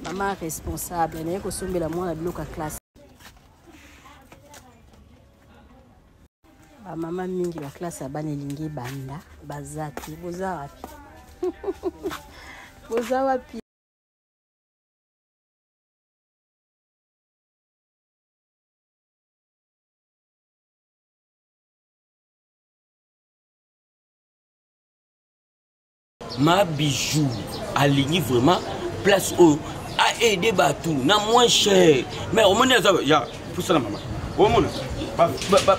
Mama responsable naye kosombela mwana biloko ya classe. Bamama mingi baklasse ya bana elingi ebanda baza te. Boza wapi? Boza wapi? Ma Bijou alingi vraiment place oyo a aider bato na moins cher, mais omoni aza ya pusana mama, omona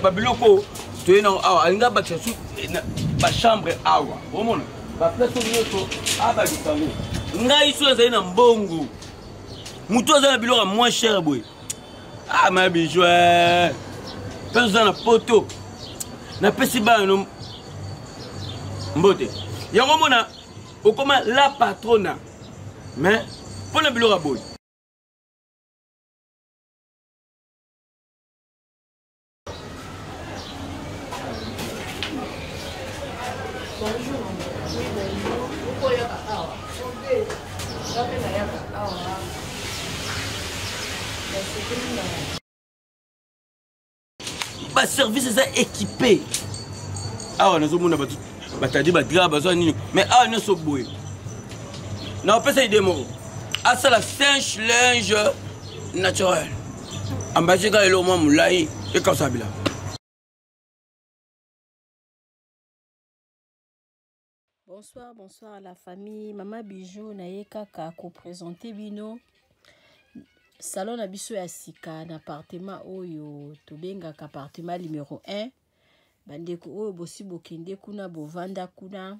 babiloko toye nango awa, alingi abakisa su bachambre awa, omona baplace oyo nyonso abakisa yango. Ngai so azali na mbongo, motu aza na biloko ya moins cher boye. Ah, ma Bijou, mpe oza na poto, napesi bana no mbote yango, omona okoma la patrona, mais mpo na biloko ya boye. Bonjour. Oui, bonjour. Okoyaka awa. Nga mpe nayaka awa. Nasepeli na Baservice eza équipé awa, nazomona bato batandi badra, bazwa nini, mais awa nyonso boye. Naopesa ide moko, asala cinq linge naturel, ambasi kaka eloko mwa molai ekausa bilamba. Bonsoir, bonsoir à la famille. Mama Bijou naye kaka ko présenter bino salon na biso ya sika na appartement oyo tobengaka appartement numéro 1. Bandeko oyo bosi bokende kuna, bovanda kuna.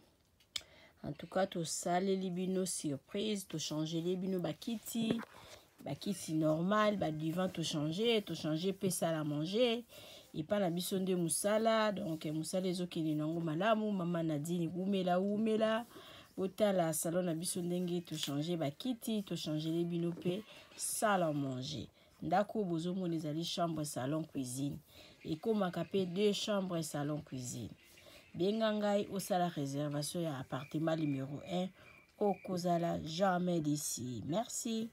En tout cas, tosaleli bino surprise, tochangeli bino bakiti, bakiti normal, badivan tochange, tochange mpe salle à manger. Epa na biso nde mosala, donc mosala ezokende nango malamu. Mama Nadine, wumela wumela. Botala salon na biso ndenge tochange bakiti, tochangele bino mpe salle à manger. Ndako oyo bozomona ezali chambre, salon, cuisine, ekomaka mpe deux chambres, salon, cuisine. Benga ngai osala réservation ya appartement numéro 1, okozala jamais d'ici. Merci.